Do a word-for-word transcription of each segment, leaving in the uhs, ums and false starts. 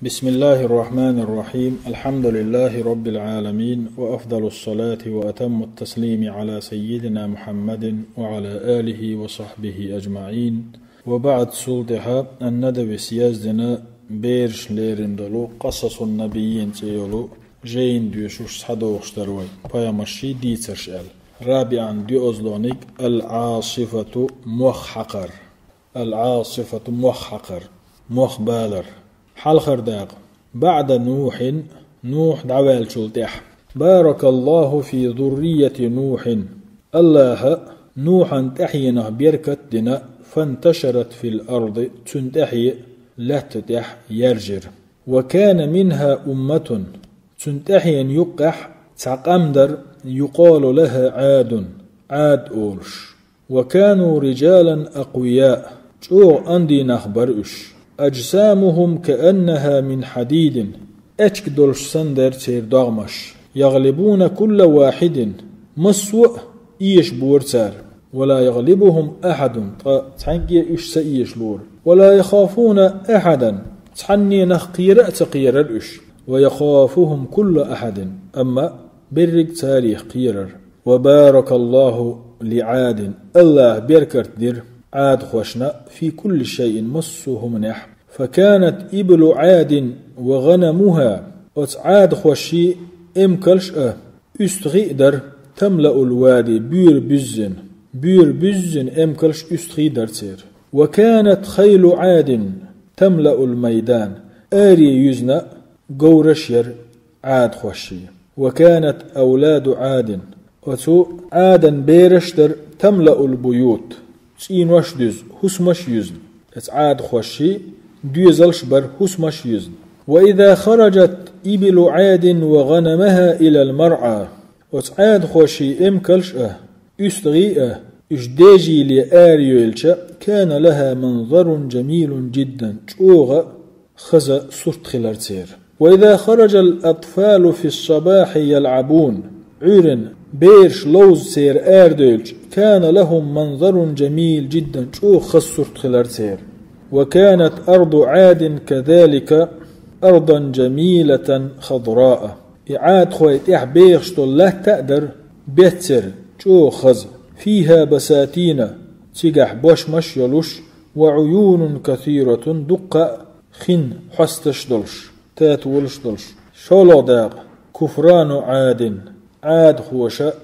بسم الله الرحمن الرحيم. الحمد لله رب العالمين، وأفضل الصلاة وأتم التسليم على سيدنا محمد وعلى آله وصحبه أجمعين. وبعد، цул тӀехьа Ан-Надавис яздина бераш лерина долу «Къасасун-набиййин» цӀе йолу жайна доьшуш схьадогӀуш дара вай, пайхамарший дийцарш аьлла. Рабиан, доьазлониг, «Ал-Ӏасифату», мох хьакхар. «Ал-Ӏасифату», мох хьакхар, мох балар. Хьалхара дакъа. «БаӀда Нухьин», Нухь дӀаваьллачул тӀаьхьа. «Баракаллаху фи зурриййати Нухьин». Аллаха Нухьан тӀаьхьенах беркат дина, «фанташарат фил арди», цуьнан тӀаьхье лаьтта тӀехь яьржира. «Ва кана минха умматун», цуьнан тӀаьхьенан юккъехь цхьа къам дара, «юкъалу лаха Ӏадун», Ӏад олуш. «Ва кану риджалан акъвияъ», чӀогӀа анди нах бара уьш. «Аджсамухум кааннаха мин хьадидин», аьчка долуш санна дара церан догӀмаш. «ЯгӀлибуна кулла вахьидин», массо а эшабора цара. «Ва ла ягӀлибухум ахьадун», ткъа цхьаьнгге уьш ца эшалора. «Ва ла яхафуна ахьадан», цхьанненах кхера а ца кхерара уьш. «Ва яхафухум куллу ахьадин», амма берриг царех кхерара. «Ва баракаллаху ли Ӏадин», Аллаха беркат дира Ӏадхошна, «фи кулли шайин», массо а хӀуманехь. «Факанат иблу Ӏадин ва гӀанамуха», оцу Ӏадхоший эмкалш а уьстагӀий а дара, «тамлаул вади», буьйр буьззина, буьйр буьззина эмкалш уьстагӀий дара церан. «Ва канат хайлу Ӏадин тамлаул майдан», аре юьзна говраш яра Ӏадхоший. «Ва канат авладу Ӏадин», оцу Ӏадан бераш дара, «тамлаул буют», цӀийнош дуьзна, хӀусамаш юьзна. Эца Ӏадхоший доьзалш бара, хӀусамаш юьзна. «Ва иза хараджат иблу Ӏадин ва гӀанамаха илал марӀа», оцу Ӏадхоший эмкалш а, уьстагӀий а, уьш дежийле арайоьлча, «кана лаха манзарун джамилун джиддан», чӀогӀа хаза сурт хилар церан. «Ва иза хараджал атфалу фис-сабахьи ялӀабун», Ӏуьйранна бераш ловза церан арадевлча, «кана лахум манзарун джамил джиддан», чӀогӀа хаза сурт хилар церан. «Ва канат арду Ӏадин казалика ардан джамилатан хадраа». И Ӏадхой тӀехь бехаш долу латта а дара, беццара, чӀогӀа хаза. «Фиха басатина», цигахь бошмаш а йолуш, «ва Ӏуюнун касиратун», дуккха а хин хьосташ а долуш, татолаш а долуш. ШолгӀа дакъа. «Куфрану Ӏадин», Ӏадхоша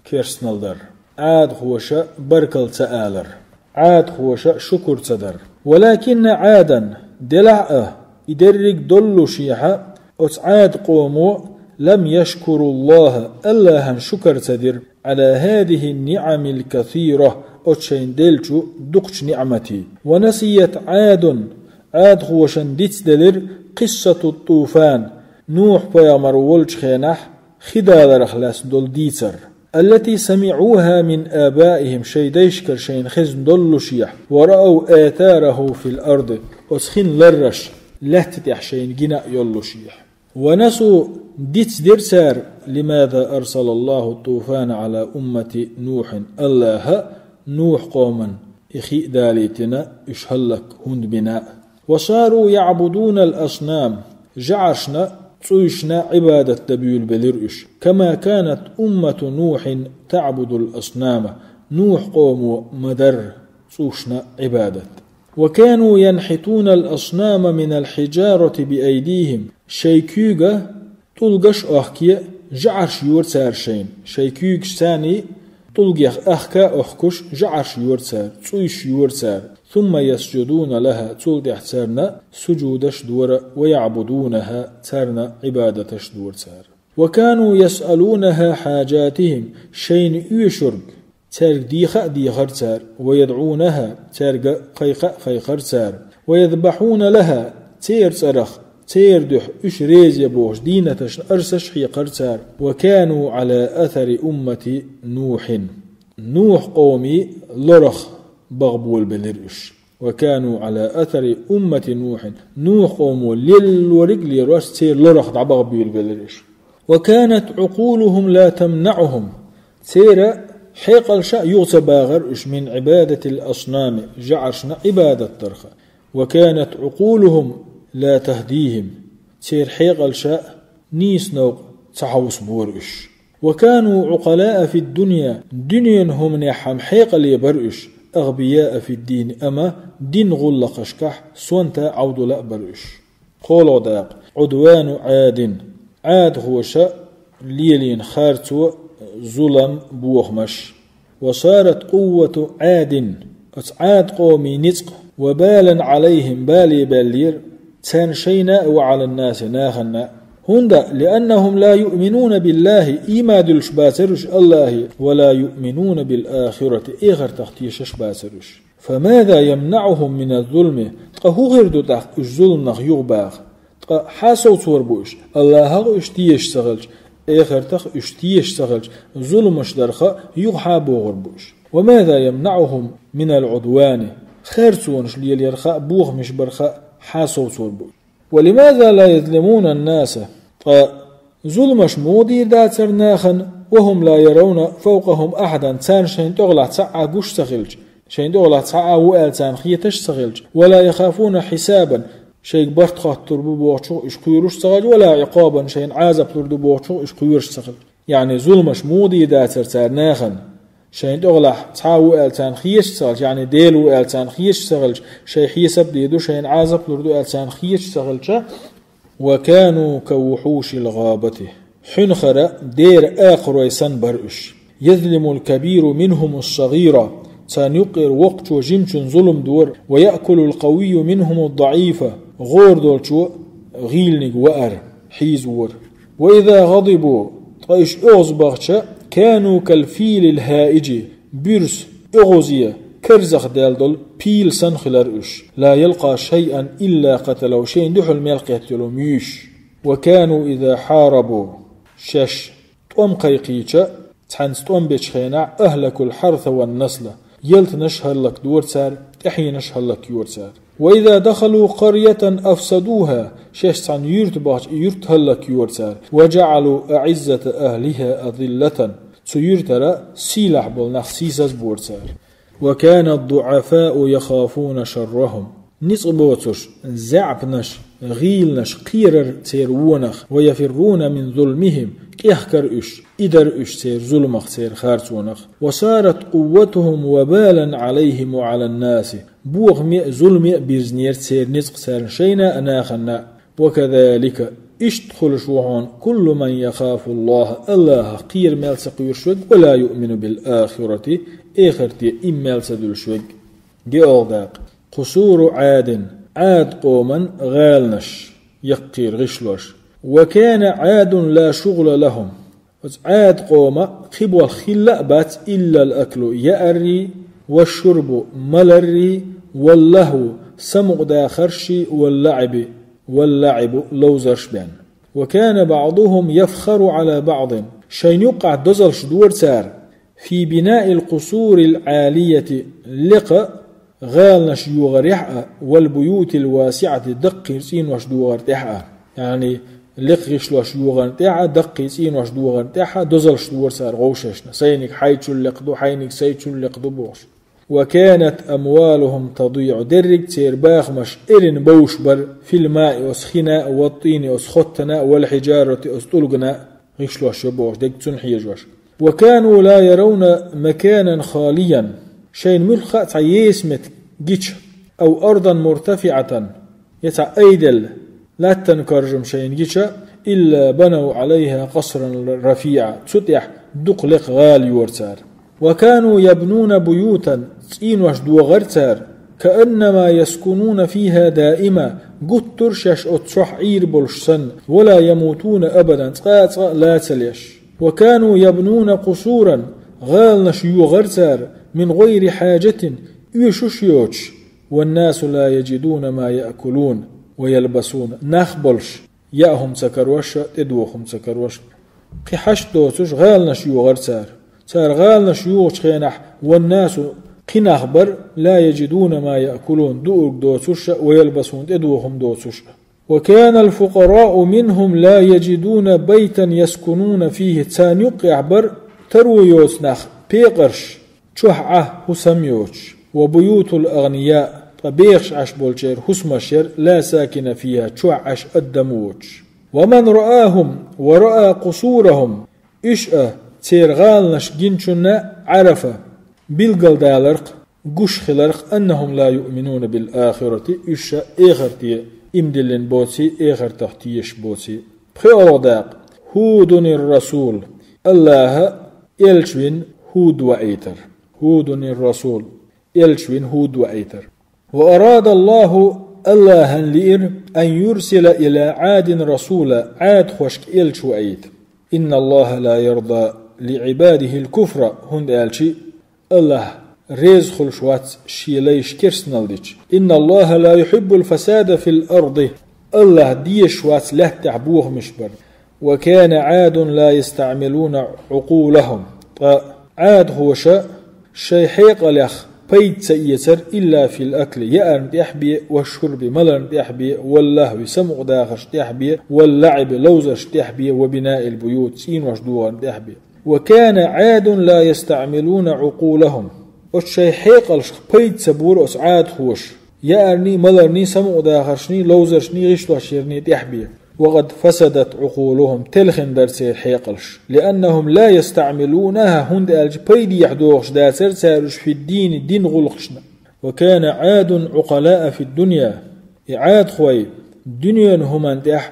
керстанал дар, Ӏадхоша баркалла ца алар, Ӏадхоша шукур ца дар. «Валакинна Ӏадан», делахь а, и дерриг доллушехь а, оцу Ӏад къомо «лам яшкуруллаха», Аллахьан шукар ца дира, «Ӏала хазихин-ниӀамил касира», оцу шайна деллачу дукхачу ниӀматийн. «Ва насият Ӏадун», Ӏадхошан дицделира, «къиссатут-туфан», Нухь-пайхамар волчу хенахь хи даларх лаьцна долу дийцар. «Аллати самиӀуха мин абаихим», шайн дайшкара шайна хезна доллушехь, «ва раав атараху фил арди», оцу хин ларраш лаьтта тӀехь шайна гина а йоллушехь. «Ва насу», дицдира цара, «лимаза арсалаллаху туфана Ӏала уммати Нухьин», Аллаха Нухь-къоман и хи а далийтина, уьш хӀаллак хӀунда бина а. «Ва сару яӀбудунал аснам», жаӀаршна, цӀуйшна Ӏибадат дан буьйлабелира уьш. «Кама канат уммату Нухьин таӀбудул аснама», Нухь-къомо ма-дарра цӀушна Ӏибадат. «Ва кану янхьитунал аснама минал хьиджарати биайдихим». Шайн куьйга тӀулгаш а охкий, жаӀарш йора цара шайна. Шайн куьйгаш царний тӀулгех ахка а охкуш, жаӀарш йора цара, цӀуйш йора цара. «Сумма ясджудуна лаха», цул тӀаьхьа царна суджудаш дора, «ва яӀбудунаха», царна Ӏибадаташ дора цара. «Ва кану ясъалунаха хьаджатихим», шайна оьшург цаьрга деха а дехара цара, «ва ядӀунаха», цаьрга кхайкха а кхайкхара цара, «ва язбахьуна лаха», церан цӀарах, церан дуьхьа уьш реза бохуш дийнаташна арсаш а хьекхара цара. «Ва кану Ӏала асари уммати Нухьин». Нухь-къомий лорах баха болабелира уьш. «Ва кану Ӏала асари уммати Нухьин». Нухь-къомо леллориг а лелош, церан лорах дӀабаха буьйлабелира уьш. «Ва канат Ӏукъулухум ла тамнаӀухум». Церан хьекъалш а юха ца бахара уьш, «мин Ӏибадатил аснами», жаӀаршна Ӏибадат дарх. «Ва канат Ӏукъулухум ла тахдихим». Церан хьекъалаша нийса новкъа ца хьовсабора уж. وكانوا عقلاء في الدنيا, дуьненан хӀуманехь-м хьекъале бара уж, أغبياء في الدين, амма динан гӀуллакхашкахь сонта а, Ӏовдала а бара уж. КхоалгӀа дакъа. عدوان عاد. Ӏадахоша лелийна харцо, зулам, бохамаш. وصارت قوة عاد, оцу Ӏад къомийн ницкъ, وبالا عليهم, бале баьллера царна шайна а, وعلى الناس, нахана а. ХӀунда, لأنهم لا يؤمنون بالله, ийман дуьллуш бацара уж АллахӀе, ولا يؤمنون بالآخرة, эхартах тешаш бацара уж. فماذا يمنعهم من الظلم, ткъа хӀун хир ду тӀаккха уьш зуламнах юхабаха? Ткъа хьан совцор бу уьш? АллахӀах уьш тешаш ца хилча, эхартах уьш тешаш ца хилча, зуламаш дарха юха хьан бохур бу уьш? وماذا يمنعهم من العدوان, харцонаш леларха а, бохамаш барха а хьан совцор бу уьш? ولماذا لا يظلمون الناس, ткъа зуламаш муха дийр дацара нахана, وهم لا يرون فوقهم أحدا, царна шайна тӀехулахь цхьа а гуш ца хилча, шайна тӀехулахь цхьа а ву аьлла царна хеташ ца хилча, ولا يخافون حسابا, шайга барт хоттур бу бохучух уьш кхоьруш ца хилча, ولا عقابا, шайна Ӏазап лур ду бохучух уьш кхоьруш ца хилча. Яъни зуламаш муха дийр дацара цара нахана, шайна тӀехулахь цхьа а ву аьлла царна хеташ ца хилча, яъни Дела ву аьлла царна хеташ ца хилча, шайн хьесап дийр ду, шайна Ӏазап лур ду аьлла царна хеташ ца хилча, وكانوا كوحوش الغابة. Хьуьнхара дера акхарой санна бара уьш. يظلم الكبير منهم الصغير. Царна юккъера воккхачо жимачунна зулам дора. ويأكل القوي منهم الضعيف. ГӀора долчо гӀийланиг ваара, хьийзавора. وإذا غضبوا, ткъа уьш оьгӀазбахча, كانوا كالفيل الهائج, буьрса, оьгӀазе, карзахдаьлла долу пийла санна хилар уьш. لا يلقى شيئا إلا قتله, шайна дуьхьал мел кхетта йолу муьйш. وكانوا إذا حاربوا, шаьш тӀом кхайкхийча, цхьаьнца тӀом бечу хенахь, أهلكوا الحرث والنسل, ялтанаш хӀаллакдора цара, тӀаьхьенаш хӀаллакйора цара. وإذا دخلوا قرية أفسدوها, шаьш цхьана юьрта бахча, и юьрта хӀаллакйора цара. وجعلوا أعزة أهلها أذلة, цу юьртара сийлахь болу нах сийсазбора цара. وكان الضعفاء يخافون شرهم. Ницкъ боцурш, заьӀапнаш, гӀийланаш кхерара церан вонах, ويفرون من ظلمهم, кӀехкара уьш, идара уьш церан зуламах, церан харцонах. وصارت قوتهم وبالا عليهم وعلى الناس. Бохаме а, зуламе а бирзинера церан ницкъ царна шайна а, нахана а. وكذلك, иштта хуьлуш ву хьуна, كل من يخاف الله, АллахӀах кхера мел ца кхоьруш верг, ولا يؤمن بالآخرة, эхарте иман мел ца дуьллуш верг. ДиъалгӀа дакъа. قصور عاد, Ӏад къоман гӀаланаш, яккхийра гӀишлош. وكان عاد لا شغل لهم. Оцу Ӏад къоман кхин болх хилла а бац, إلا الأكل, яаррий, والشرب, маларрий, واللهو, самукъадахарший, واللعب, واللعب, ловзарш бен. وكان بعضهم يفخر على بعض. Шайна юккъахь дозалш дора цара, في بناء القصور العالية, лекха гӀаланаш йогӀарехь а, والبيوت الواسعة, даккхий цӀенош догӀар тӀехь а. Яъни, лекха гӀишлош йогӀарна тӀехь а, даккхий цӀенош догӀарна тӀехь а дозалш дора цара вовшашна. Сайниг хьайчул лекха ду, хьайниг сайчул лекха ду бохуш. وكانت أموالهم تضيع, дерриг церан бахамаш эрна бовш бара, في الماء, оцу хина а, والطين, оцу хоттана а, والحجارة, оцу тӀулгана а, гӀишлош йо бохуш, дерриг цунна хьежош. وكانوا لا يرون مكانا خاليا, шайна муьлхха а цхьа еса меттиг гича, أو أرضا مرتفعة, я цхьа айделла, латтана каржам шайна гича, إلا بنوا عليها قصرا رفيعا, цу тӀехь дукха лекха гӀала йора цара. وكانوا يبنون بيوتا, цӀенош догӀара цара, كأنما يسكنون فيها دائما, гуттар а шаьш оцу чохь Ӏийр болуш санна, ولا يموتون أبدا, цкъа а цкъа а лан ца леш. وكانوا يبنون قصورا, гӀаланаш йогӀара цара, من غير حاجة, оьшуш а йоцуш, والناس لا يجدون ما يأكلون ويلبسون, нах болуш, яа хӀума ца карош а, тӀедуха хӀума ца карош а. Кхин хьашт доцуш гӀаланаш йогӀара цара. Цара гӀаланаш йогӀучу хенахь, والناس, кхин нах бара, لا يجدون ما يأكلون, дуург доцуш а, ويلبسون, тӀедуха хӀума доцуш а. وكان الفقراء منهم لا يجدون بيتا يسكنون فيه, царна юккъехь бара таро йоцу нах, пекъарш, чохь Ӏа хӀусам йоцуш. وبيوت الأغنياء, Ткъа бехаш Ӏаш болчеран хӀусамаш яр, لا ساكن فيها, чохь Ӏаш адам воцуш. ومن رآهم ورأى قصورهم, уьш а, церан гӀаланаш гинчунна, عرف, билгалдаларх, гуш хиларх, أنهم لا يؤمنون بالآخرة, уьш а эхарте иман диллина боций, эхартах тешаш боций. ПхоьалгӀа дакъа. هود الرسول, АллахӀа элча вина ХӀуд ваийтар. هود الرسول, элча вина ХӀуд ваийтар. وأراد الله, АллахӀана лиира, أن يرسل إلى عاد رسولا, Ӏадхошка элча ваийта. إن الله لا يرضى لعباده الكفر, хӀунда аьлча АллахӀ реза хуьлуш вац шен лайш керстанал дича. إن الله لا يحب الفساد في الأرض, АллахӀ дезаш вац лаьттахь бохамаш бар. وكان عاد لا يستعملون عقولهم, ткъа Ӏадхоша шайн хьекъалех пайда ца эцар, إلا في الأكل, яарна тӀехь бен, والشرب, маларна тӀехь бен, واللهو, самукъадахаршна тӀехь бен, واللعب, ловзаршна тӀехь бен, وبناء البيوت, цӀенош дохарна тӀехь бен. وكان عاد لا يستعملون عقولهم. Оцу шайн хьекъалшка пайда ца бора оцу Ӏадхоша, яарний, маларний, самукъадахаршний, ловзаршний, гӀишлошъярний тӀехь бен. وقد فسدت عقولهم, телхина дара церан хьекъалш. لأنهم لا يستعملونها, хӀунда аьлча пайдехь дохуш дацара цара уьш في الدين, дин гӀуллакхашна. وكان عاد عقلاء في الدنيا, и Ӏадхой дуьненан хӀуманна тӀехь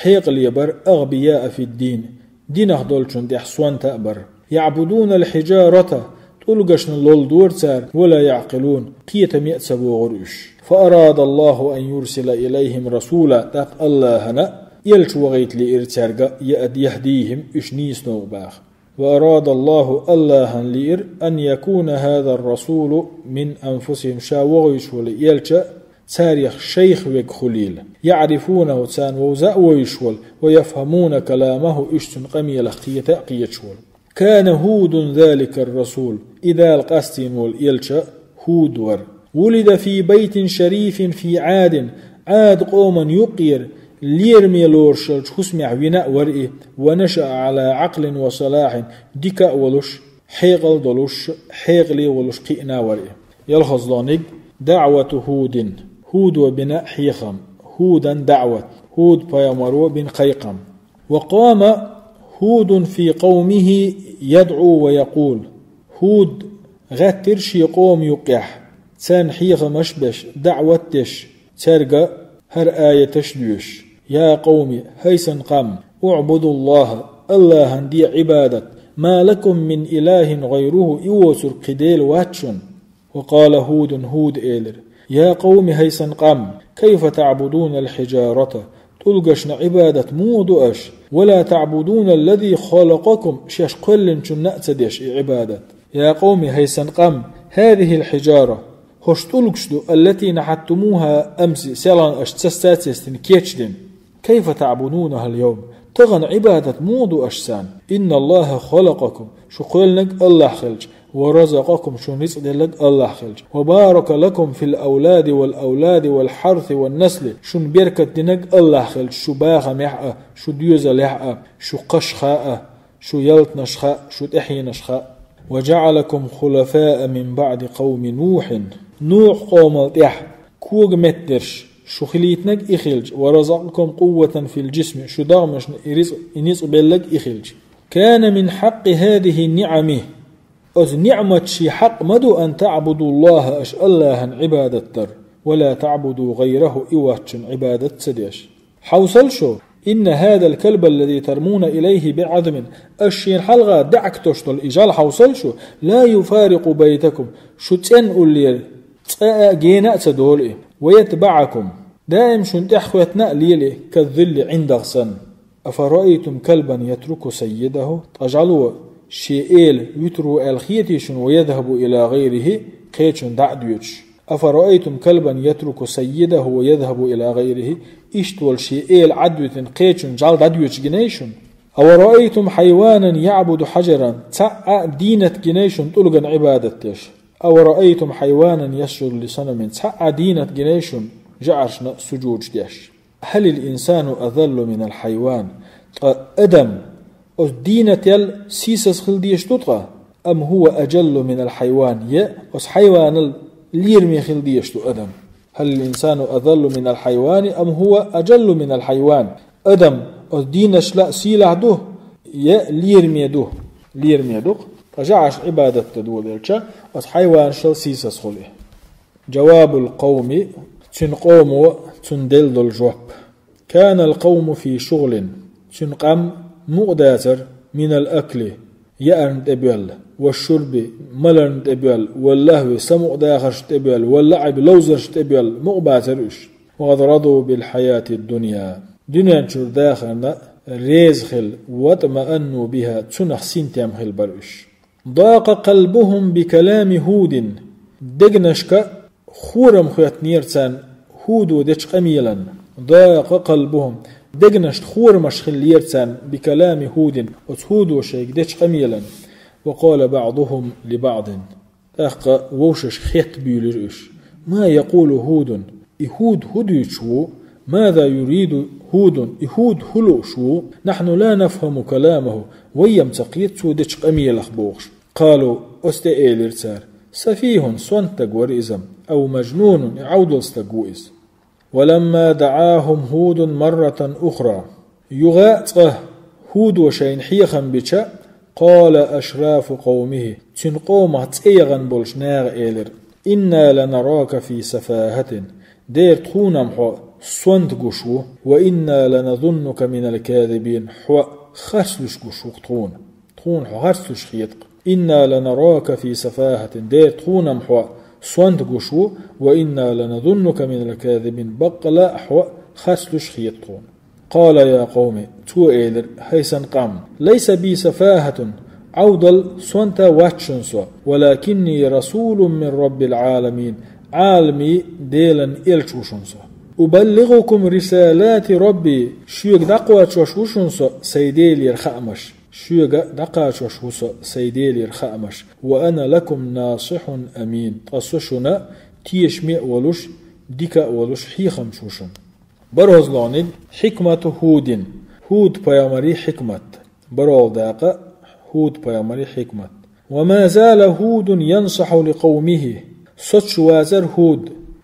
хьекъале бара, أغبياء في الدين, динах долчунна тӀехь сонта а бара. يعبدون الحجارة, тӀулгашна лолдора цара, ولا يعقلون, кхетаме а ца богӀура уьш. فأراد الله أن يرسل إليهم رسولا, тӀаккха АллахӀана элча вахийта лиира цаьрга, يهديهم, уьш нийса новкъа баха. وأراد الله, АллахӀана лиира, أن يكون هذا الرسول من أنفسهم, ша вохуьйтуш волу элча царех шайх верг хуьлийла. يعرفونه, царна вовза а вовзуш волу, ويفهمون كلامه, уьш цуьнан къамелах кхета а кхеташ волу. كان هود ذلك الرسول, и Дала къастийна волу элча ХӀуд вара. ولد في بيت شريف في عاد, Ӏад къоман юккъера лераме лоруш йолчу хӀусамехь вина а вара и, ونشأ على عقل وصلاح, дика а волуш, хьекъал а долуш, хьекъале а волуш кхиъна а вара и. ЯлхазлонигӀ, دعوة هود, ХӀудо бина хьехам, هودا دعوة, ХӀуд пайхамаро бина кхайкхам. وقام هود في قومه يدعو ويقول, ХӀуд гӀеттира шен къоман юккъехь, царна хьехамаш а беш, даӀват а деш, цаьрга хӀара аяташ а доьшуш: يا قوم, хӀай сан къам, اعبدوا الله, АллахӀана де Ӏибадат, ما لكم من إله غيره, и воцург кхин Дела вац шуна. وقال هود, ХӀуда элира: يا قوم, хӀай сан къам, كيف تعبدون الحجارة, тӀулгашна Ӏибадат муха ду аша, ولا تعبدون الذي خلقكم, шаьш кхоьллинчунна а ца деш и Ӏибадат? يا قوم, хӀай сан къам, هذه الحجارة, хӀорш тӀулгаш ду, التي نحتموها أمس, селхана аша цасца а цестина кечдина. كيف تعبدونها اليوم, тахана Ӏибадат муха ду аша царна? إن الله خلقكم, шу кхоьллинарг АллахӀ хилча, ورزقكم, шуна рицкъ делларг АллахӀ хилча, وبارك لكم في الأولاد والأولاد والحرث والنسل, шуна беркат динарг АллахӀ хилча, шу бахамехь а, шу доьзалехь а, шу кхашха а, шу ялтанашха а, шу тӀаьхьенашха а. وجعلكم خلفاء من بعد قوم نوح, Нухь къомал тӀехь кога меттадерш шу хилийтинарг и хилча, ورزقكم قوة في الجسم, шу дагӀмашна и рицкъ, и ницкъ белларг и хилча. كان من حق هذه النعم, оцу ниӀматийн хьакъ ма ду, أن تعبدوا الله, аша АллахӀана Ӏибадат дар, ولا تعبدوا غيره, и воцчунна Ӏибадат ца деш. Хьовсал шу, إن هذا الكلب الذي ترمون إليه بعظم, аша шена хьалха даьӀахк тосуш долу и жӀаьла хьовсал шу, لا يفارق بيتكم, шу цӀена уллера цкъа а гена а ца долу и, ويتبعكم, даим шуна тӀаьхьахӀоьттина а лела и, كالظل, ӀиндагӀ санна. أفرأيتم كلبا يترك صيده, ткъа жӀало шен эла вуьтур ву аьлла хетий шуна, ويذهب إلى غيره, кхечунна дӀа а доьдуш? أفرأيتم كلبا يترك صيده ويذهب إلى غيره, иштта волу шен эла Ӏадвитина кхечунна жӀаьла дӀадоьдуш гиний шуна? أورأيتم حيوانا يعبد حجرا, цхьа а дийнат гиний шуна тӀулгана Ӏибадат деш? أورأيتم حيوانا يسجد لصنم, цхьа а дийнат гиний шуна жӀаршна сужудаш деш? هل الإنسان أذل من الحيوان, ткъа адам оцу дийнател сийсаз хила дезаш ду ткъа? أم هو أجل من الحيوان, я оцу хьайванал лераме хила дезаш ду адам? هل الإنسان أذل من الحيوان أم هو أجل من الحيوان؟ Адам оцу дийнашла а сийлахь ду, я лераме ду? Лераме ду-кх. Ткъа жаӀаш Ӏибадат дан доладелча, оцу хьайванашал сийсазхула и. جواب القوم, цуьнан къомо цунна делла долу жоп. كان القوم في شغل, цуьнан къам мукъадацара, من الأكل, яарна тӀебоьлла, والشرب, маларна тӀебоьлла, واللهو, самукъадахаршна тӀебоьлла, واللعب, ловзаршна тӀебоьлла, мукъабацара уьш. وقد رضوا بالحياة الدنيا, дуьнен чуьра дахарна реза хилла, واطمأنوا بها, цунах синтем хилла бара уьш. ضاق قلبهم بكلام هود, дегнашка хӀорам хӀоьттинера царна ХӀудо дечу къамелан. ضاق قلبهم, дегнашна хӀорамаш хиллера царна, بكلام هود, оцу ХӀудо шайга дечу къамелан. وقال بعضهم لبعض, тӀаккха вовшашка хетта буьйлира уьш: ما يقول هود, и ХӀуд хӀун дуьйцуш ву? ماذا يريد هود, и ХӀуд хӀун лууш ву? نحن لا نفهم كلامه, вай-м ца кхета цо дечу къамелах, бохуш. قالوا, оцу тӀе элира цара: سفيه, сонта стаг вара иза, أو مجنون, я Ӏовдал стаг ву иза. ولما دعاهم هود مرة أخرى, юха а цкъа ХӀудо шайна хьехам бича, قال أشراف قومه, цуьнан къомах цӀе яхана болчу наха элира: إنا لنراك في سفاهة, дера тхуна-м хьо сонта гуш ву, وإنا لنظنك من الكاذبين, хьо харц луьйш гуш ву-кх тхуна. Тхуна хьо харц луьйш хета-кх. إنا لنراك في سفاهة, дера тхуна-м хьо сонта гуш ву, وإنا لنظنك من الكاذبين, баккъала а хьо харц луьйш хета тхуна. قال يا قوم, цо элира: хӀай сан къам, ليس بي سفاهة, Ӏовдал, сонта вац шуна со, ولكني رسول من رب العالمين, Ӏаламийн Делан элча ву шуна со. أبلغكم رسالات ربي, шуьга дӀакхачош ву шуна со сайн Делера хаамаш. Шуьга дӀакхачош ву со сайн Делера хаамаш. وأنا لكم ناصح أمين. Ткъа со шуна тешаме а волуш, дика а волуш хьехамча ву шуна. БархӀазлагӀниг, حكمة هود. ХӀуд-пайхамаран хьикмат. БархӀалгӀа дакъа, ХӀуд-пайхамаран хьикмат. وما زال هود ينصح لقومه. Соцуш вацара ХӀуд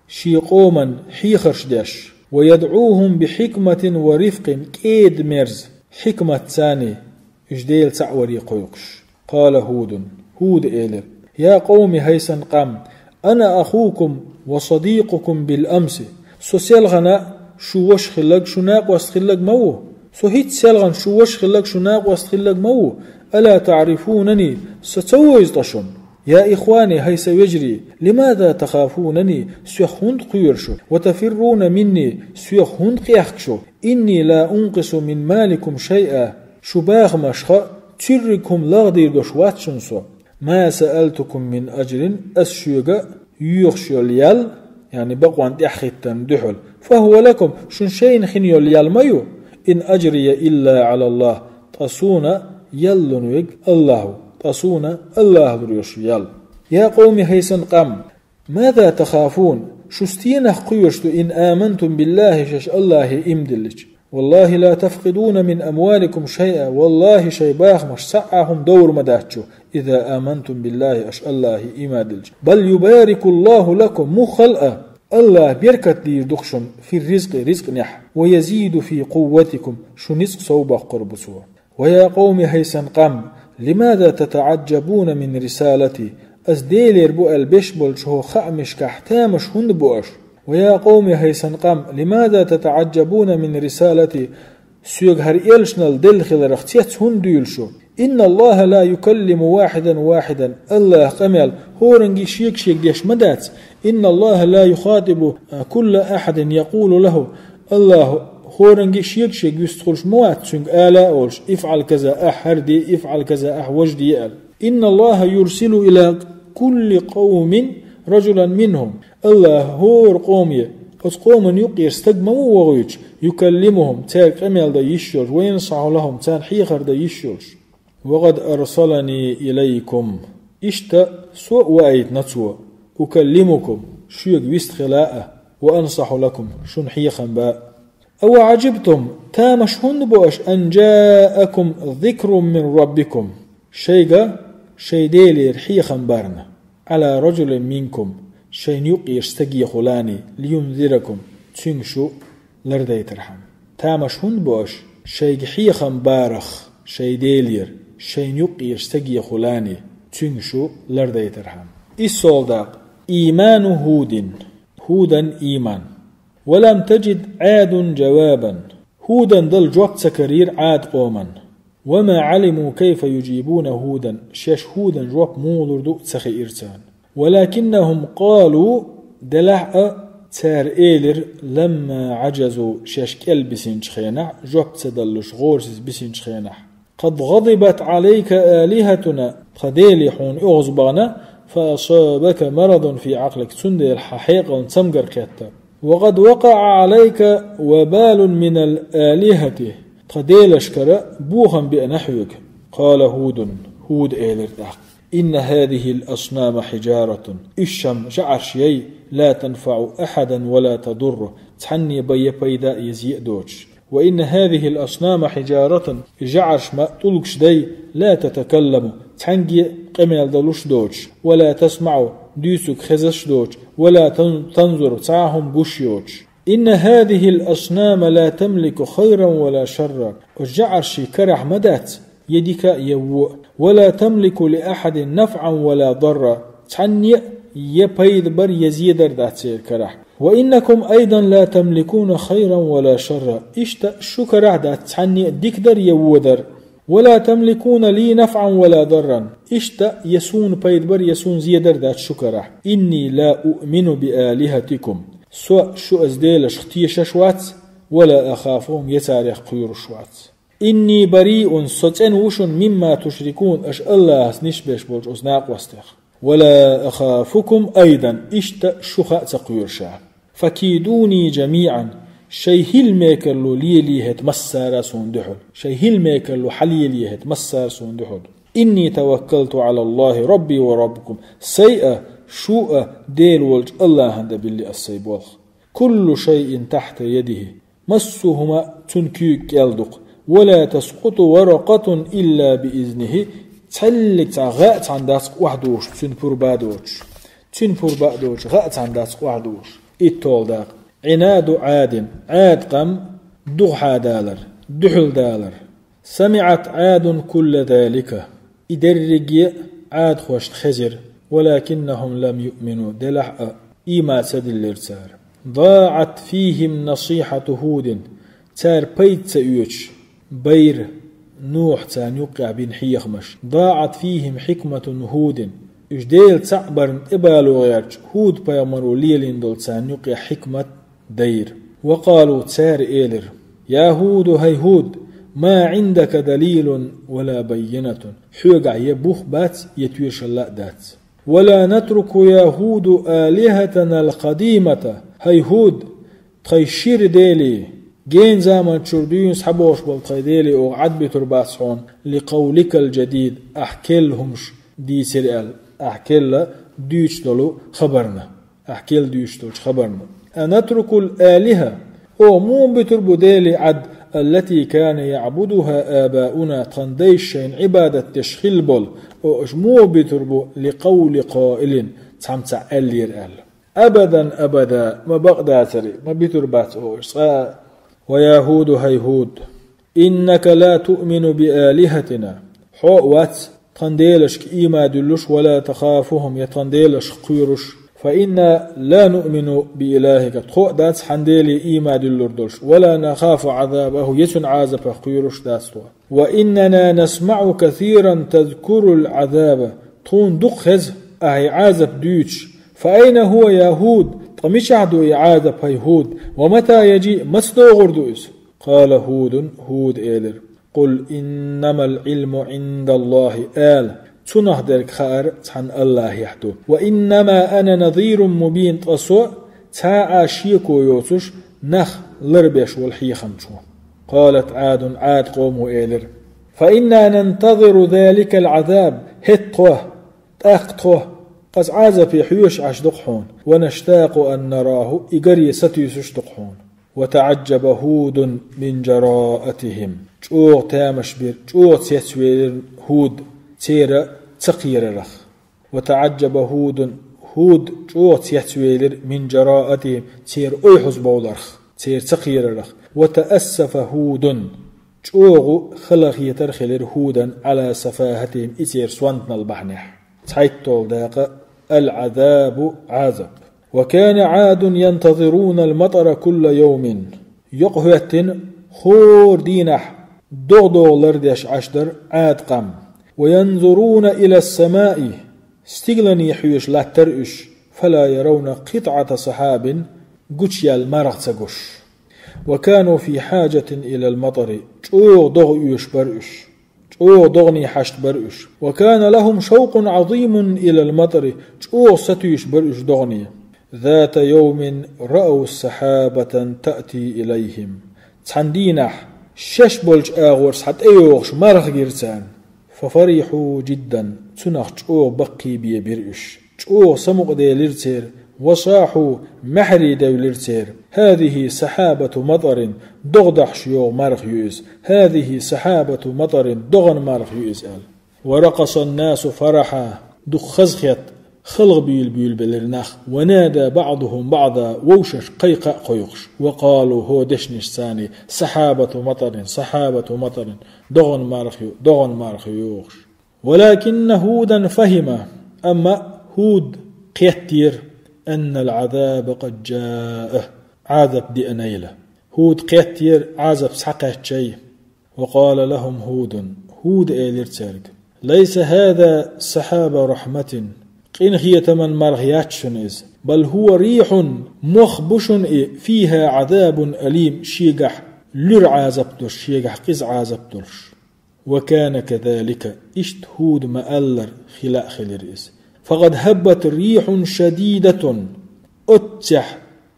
шен къоман хьехарш деш. ويدعوهم بحكمة ورفق, кӀеда-мерза, хьикматца, уьш Дела цхьаъ варе кхойкхуш. قال هود, ХӀуда элира: يا قوم, хӀай сан къам, أنا أخوكم وصديقكم بالأمس. Со селхана шу ваша хилларг, шу накъост хилларг ма ву. Со хӀинца селхана шу ваша хилларг, шу накъост хилларг ма ву. ألا تعرفونني, со ца вевза ткъа шуна? يا إخواني, хӀай сан вежарий, لماذا تخافونني, соьх хӀунда кхоьру шу? وتفرون مني, соьх хӀунда къехка шу? إني لا أنقص من مالكم شيئا, шун бахамашха цуьрриг хӀума лагӀдийр долуш вац шуна со. ما سألتكم من أجر, ас шуьга йоьхуш йолу ял, яъни бакъонна тӀаьхьахӀиттарна дуьхьал, فهو لكم, шун шайна хин йолу ял ма ю. إن أجري إلا على الله, ткъа суна ял лун верг АллахӀ ву, ткъа суна АллахӀ лур ю шу ял. يا قوم, хӀай сан къам, ماذا تخافون, шу стенах кхоьруш ду, إن آمنتم بالله, шаьш АллахӀе ийман диллича? والله لا تفقدون من أموالكم شيئا, валлахӀи, шайн бахамашца цхьа а хӀума довр ма дац шу, إذا آمنتم بالله, аша АллахӀе ийман диллича. بل يبارك الله لكم, муххал а, АллахӀа беркат дийр ду-кх шуна, في الرزق, ризкъанехь, ويزيد في قوتكم, шун ницкъ сов боккхур бу Цо. ويا قوم, хӀай сан къам, لماذا تتعجبون من رسالتي, ас Делера бу аьлла беш болчу хӀокху хаамашкахь тамаш хӀунда бу аша? ويا قوم, хӀай сан къам, لماذا تتعجبون من رسالتي, соьга хӀара элчанал делла хиларх цец хӀунда дуьйлу шу? إن الله لا يكلم واحدا واحدا, АллахӀа къамел хӀоранге шега-шега деш ма дац. إن الله لا يخاطب كل أحد يقول له, АллахӀа хӀоранге шега-шега вистхуьлуш ма вац цуьнга ала а олуш: افعل كذا, ахь хӀара де, افعل كذا, ахь важа де аьлла. إن الله يرسل إلى كل قوم رجلا منهم, АллахӀа хӀора къоме, оцу къоман юккъера стаг ма ву вохуьйтуш, يكلمهم, цаьрга къамел дан йиш йолуш, وينصح لهم, царна хьехар дан йиш йолуш. وقد أرسلني إليكم, иштта Со а ваийтина Цо, أكلمكم, шуьга вистхила а, وأنصح لكم, шуна хьехам бан а. أوعجبتم, тамаш хӀунда бу аша, أن جاءكم ذكر من ربكم, шайга шайн Делера хьехам барна, على رجل منكم, шайн юккъерчу стагехула, лиюнзиракум, цуьнга шу лардайтархьама. Тамаш хӀунда бо аша? Шайга хьехам барах шайн Делера, шайн юккъерчу стагехула, цуьнга шу лардайтархьама. ИссолгӀа дакъа. Ийману ХӀудин. ХӀудан ийман. Ва лам таджид Ӏадун джавабан. ХӀудан дала жоп ца карийра Ӏад къоман. Ва ма Ӏалиму кайфа юджибуна ХӀудан, шаьш ХӀудан жоп муха лур ду а ца хиира царна. ВалакиннахӀум къалу, делахь а цара элира, ламма Ӏаджазу, шаьш кӀел бисинчу хенахь, жоп ца даллуш, гӀорасиз бисинчу хенахь: «Къад гӀадибат Ӏалайка алихатуна, тхан Деле хьуна оьгӀаз бахана, фа асабака марадун фи Ӏакълик, цундела хьан хьекъална цамгар кхетта. Ва къад вакъаӀа Ӏалайка вабалун минал алихати, тхан делашкара бохам беана хьоьга». Къала ХӀудун, ХӀуда элира тӀаккха: «Инна хӀазихил аснама хьиджаратун». Уьш шам жаӀарш яй, «ла танфаӀу ахьадан ва ла тадурру», цхьанне бен я пайда а, я зе а доцуш. «Ва инна хӀазихил аснама хьиджаратун», и жаӀарш ма тӀулгаш дай, «ла татакалламу», цхьаьнгге а къамел далуш доцуш, «ва ла тасмаӀу», дуьйцург хезаш доцуш, «ва ла тан-, танзуру», цхьа а хӀума гуш йоцуш. «Инна хӀазихил аснама ла тамлику хайран ва ла шарра». Оцу жаӀарший карахь ма дац я дика а, я вон а. «Ва ла тамлику ли ахьадин нафӀан ва ла дарра». Цхьанне а я пайда бар, я зе дар дац церан карахь. «Ва иннакум айдан ла тамликуна хайран ва ла шарра». Иштта шу карахь дац цхьанне а дика дар, я вон дар. «Ва ла тамликуна ли нафӀан ва ла дарран». Иштта я суна пайда бар, я суна зе дар дац шу карахь. «Инни ла уъмину би алихатикум». Со шу оцу делашка тешаш вац, «ва ла ахафухум», я царех кхоьруш вац. «Инни бариун», со цӀена ву шуна, «мимма тушрикун», аша АллахӀаца нисбеш болчу оцу накъостех. «Ва ла ахафукум айдан», иштта шуха а ца кхоьруш. «Факидуни жамиӀан», шайн хӀилла мекарло лелае хӀета массара а суна дуьхьал. Шайн хӀилла мекарло хьалелае хӀета массара а суна дуьхьал. «Инни таваккалту Ӏала АллахӀи Рабби ва Раббикум». Сайн а, шун а Дела волчу АллахӀан тӀе билли аса сайн болх. «Куллу шайин тахьта ядихӀи». Массо а хӀума цуьнан куьйга кӀел ду-кх. «Ва ла таскъуту варакъатун илла би изнихӀи». Цхьаллиг цхьа гӀа а цхьаьна дац-кх охьадугӀуш, цуьнан пурба а доцуш. Цуьнан пурба а доцуш, гӀа а цхьаьна дац-кх охьадугӀуш. ИтталгӀа дакъа. «Ӏинаду Ӏадин». Ӏад къам духхьадалар, дуьхьалдалар. «СамиӀат Ӏадун кулла залика». И дерриге а Ӏадхошна хезира, «валакиннахӀум лам юъмину», делахь а, ийман ца диллира цара. «ДаӀат фихӀим насихьату ХӀудин». Цара пайда ца оьцуш байра Нухьа царна юккъехь бина хьехамаш. «ДаӀат фихӀим хьикмату ХӀудин». Уьш Дела цхьаъ барна тӀебало гӀерташ, ХӀуд-пайхамаро лелийна долу царна юккъехь хьикмат дайра. «Ва къалу», цара элира: «Я ХӀуду, хӀай ХӀуд, ма Ӏиндака далилун ва ла баййинатун». Хьоьгахь я бух бац, я тоьшалла а дац. «Ва ла натруку, я ХӀуду, алихатанал къадимата». ХӀай ХӀуд, тхайн шира делий, гена заманчуьра дуьйна схьабогӀуш болу тхайн делий оха Ӏадбуьтур бац хьуна, «ли къавликал жадид», ахь керла хӀумаш дийцира аьлла, ахь керла дуьйцуш долу хабарна. Ахь керла дуьйцуш долчу хабарна. «Анатрукул алихӀа», оха муха буьтур бу делий Ӏад, «аллати кана яӀбудуха абауна», тхан дайша шайна Ӏибадат деш хилла болу, оха уьш муха буьтур бу, «ли къавли къаилин», цхьамма цхьаъ аьллера аьлла. «Абадан абада», ма бакъдацаре, ма буьтур бац оха уьш цкъа а. «Ва я ХӀуду, хӀай ХӀуд, иннака ла туъмину би алихатина». Хьо а вац тхан делашка ийман дуьллуш, «ва ла тахафухум», я тхан делашка кхоьруш. «Фа инна ла нуъмину би илахика», тхо а дац хьан деле ийман дуьллур долуш, «ва ла нахафу Ӏазабаху», я цуьнан Ӏазапах кхоьруш дац тхо. «Ва иннана насмаӀу касиран тазкурул Ӏазаба», тхуна дукха хеза ахь и Ӏазап дуьйцуш. «Фа айна хӀуа, я ХӀуд», ткъа мичахь ду и Ӏазап, хӀай ХӀуд? «Ва мата яджиъ», маца догӀур ду иза? Къала ХӀудун, ХӀуда элира: «Къул иннамал Ӏилму Ӏиндаллахи», ала, цунах дерг хаар цхьана АллахӀехь ду. «Ва иннама ана назирун мубин», ткъа со цхьа а шеко йоцуш нах ларбеш волу хьехамчо. Къалат Ӏадун, Ӏад къомо элира: «Фа инна нантазиру заликал Ӏазаб», хӀетта тхо, тӀаккха тхо, аса Ӏазапе хьоьжуш Ӏаш ду-кх хьуна, «ва наштакъу ан нараху», и гаре сатуьйсуш ду-кх хьуна. «Ва таӀаджаба ХӀудун мин жараатихим». ЧӀогӀа тамаш бира, чӀогӀа цецвелира ХӀуд церан ца кхерарах. «Ва таӀаджаба ХӀудун», ХӀуд чӀогӀа цецвелира мин жараатихим, церан ойхьазбовларх, церан ца кхерарх. Ва таъассафа ХӀудун, чӀогӀа халахетар хилира ХӀудан, Ӏала сафахатихим, и церан сонтанал бахьанехь. ЦхьайтталгӀа дакъа: аль-Ӏазабу, Ӏазаб. Ва кана Ӏадун янтазируна аль-матара кулла явмин. Йокъа хӀоьттина хӀора дийнахь догӀа догӀа лардеш Ӏаш дара Ӏад къам. Ва янзуруна ила ас-самаи, стиглане хьоьжуш латтара уьш, фала яравна къитӀата сахьабин, гучаяьлла марха ца гуш. Ва кану фи хьаджатин илал матари, чӀогӀа догӀа оьшуш бара уьш. ЧӀогӀа догӀане хьашт бара уьш. Ва кана лахум шавкъун Ӏазимун илал матари, чӀогӀа сатуьйсуш бара уьш догӀане. Зата явмин раав сахьабатан таъти илайхим. Цхьана дийнахь шаьш болчу агӀор схьа тӀейогӀуш марха гира царна. Фафарихьу жиддан, цунах чӀогӀа баккхийбе бира уьш. ЧӀогӀа самукъаделира церан, ва сахьу, маьхьарий девлира церан: хӀазихи сахьабату матарин, догӀа дахьаш йогӀу марха ю иза, хӀазихи сахьабату матарин, догӀан марха ю иза, аьлла. Ва ракъаса ан-насу фарахьа, дукха хазахетта, халха буьйлабуьйлабелира нах, ва нада баӀдухум баӀда, вовшашка кхайкха а кхойкхуш, ва къалу, хӀо дешнаш царний: сахьабату матарин, сахьабату матарин, догӀан марха ю, догӀан марха ю, йохуш. Валакинна ХӀудан фахима, амма ХӀуд кхеттера, аннал Ӏазаба къад жаа, Ӏазап деанайла. ХӀуд кхеттера, Ӏазап схьакхаьччай. Ва къала лахум ХӀудун, ХӀуда элира цаьрга: лайса хӀаза сахьаба рахьматин, къинхетаман марха яц шуна иза, бал хӀува рихьун, мох бу шуна и, фиха Ӏазабун алим, шегахь луьра Ӏазап долуш, шегахь къиза Ӏазап долуш. Ва кана казалика, иштта ХӀуда ма-аллара, хила а хилира иза. Факъад хӀаббат рихьун шадидатун, оццехь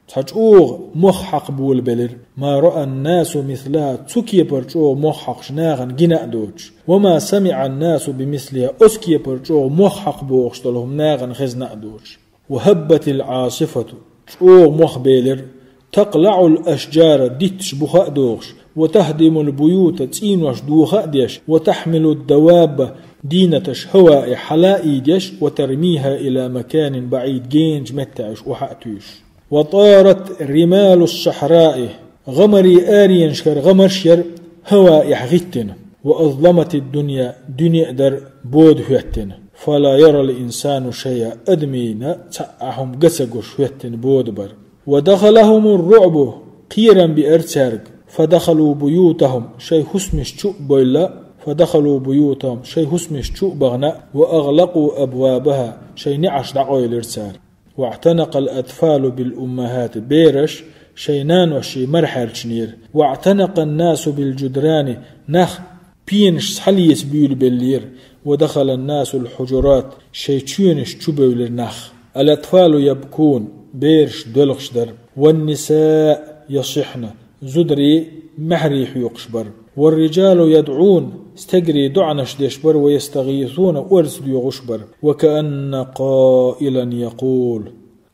цхьа чӀогӀа мох хьакхаболабелира, ма раан-насу мислаха, цу кепара чӀогӀа мох хьокхуш нахана гина а доцуш, ва ма самиӀан-насу бимислиха, оцу кепара чӀогӀа мох хьакхабохуш долу хӀума нахана хезна а доцуш. Ва хӀаббатил Ӏасифату, чӀогӀа мох белира, такълаӀул ашжара, дитташ буха а дохуш, ва тахдимул буюта, цӀийнош доха а деш, ва тахьмилуд давабба, дийнаташ хӀаваи хьала а ийдеш, ва тармиха ила маканин баӀид, геначу меттехь уьш охьа а туьйсуш. Ва тарат рималус сахьраи, гӀамарийн аренашкара гӀамарш яра хӀаваэхь гӀиттина, ва азламатид дунья, дуьне а дара бода хӀоьттина. Фала ярал инсану шайъа, адамийн цхьа а хӀума ган ца гуш хӀоьттина бода бара. Ва дахалахумур руӀбу, кхерам биара цаьрга. Фа дахалу буютахум, шайн хӀусамаш чу а бевлла, фа дахалу буютахум, шайн хӀусамаш чу а бахана, ва агӀлакъу абвабаха, шайн неӀарш дӀакъевлира цара. ВаӀтанакъал атфалу бил уммахати, бераш шайн наношший мара хьаьрчинера. ВаӀтанакъан насу бил жудрани, нах пенаш схьалеца буьйлабеллера. Ва дахалан насул хьужурат, шайн чоьнаш чу бевлира нах. Ал атфалу ябкун, бераш доьлхуш дара. Ван ниса ясихьна, зударий маьхьарий хьоькхуш бара. Вар-риджалу ядӀун, стегарий доӀанаш деш бара, ва ястагӀисуна, орца доьгӀуш бара. Ва каанна къаилан якъул,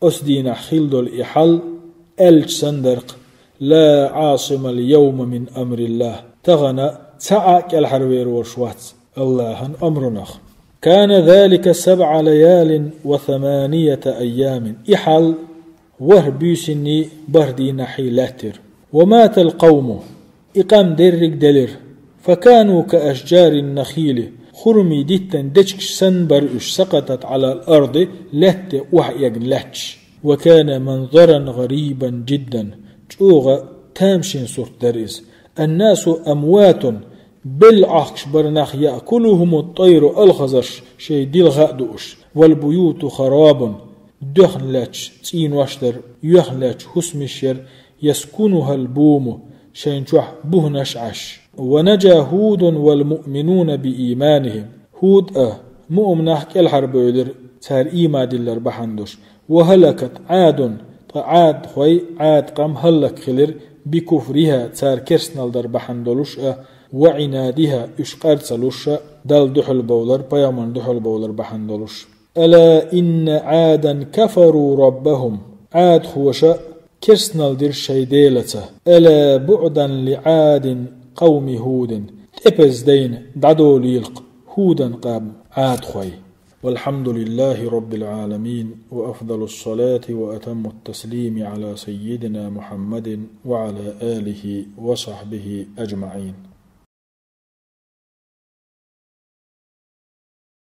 оцу дийнахь хила долу и хьал аьлча санна дара-кх: ла Ӏасимал явма мин амриллахӀ, тахана цхьа а кӀелхьарвер волуш вац АллахӀан омрунах. Кана залика сабӀа лаялин ва саманията айямин. И хьал ворхӀ буьйсанний бархӀ дийнахьий лаьттира. Ва матал къавму, и къам дерриг делира. Факану ка ашжарин нахили, хурмий диттан дечигаш санна бара уьш, сакъатат Ӏалал арди, лаьтта тӀе охьаэгна лаьтташ. Ва кана манзаран гӀарибан жиддан, чӀогӀа тамашийна сурт дара иза. Аннасу амватун, белла Ӏохкуш бара нах, яъкулухумут тайру, алхазарш шайн дилха а дууш, вал буюту харабун, доьхна лаьтташ цӀийнош дара, йоьхна лаьтташ хӀусамаш яра, яскунухал буму, шайн чохь бухӀнаш Ӏаш. Ва наджа ХӀудун вал муъминуна би ийманихим. ХӀуд а, муъминаш кӀелхьарбевлира, цара ийман диллар бахьана долуш. Ва хӀалакат Ӏадун, ткъа Ӏадхой, Ӏад къам хӀаллакьхилира, би куфриха, цара керстанал дар бахьана долуш а, ва Ӏинадиха, уьш къар ца луш а, Далла дуьхьал бовлар, пайхамарна дуьхьал бовлар бахьана долуш. Ала инна Ӏадан кафару раббахум. Ӏадхоша керстанал дира шайн Делаца. Ала буъдан ли Ӏадин къавми ХӀудин. ТӀепаза дайна дӀадолийла-кх ХӀудан къам Ӏадхой. والحمد لله رب العالمين، وأفضل الصلاة وأتم التسليم على سيدنا محمد وعلى آله وصحبه أجمعين.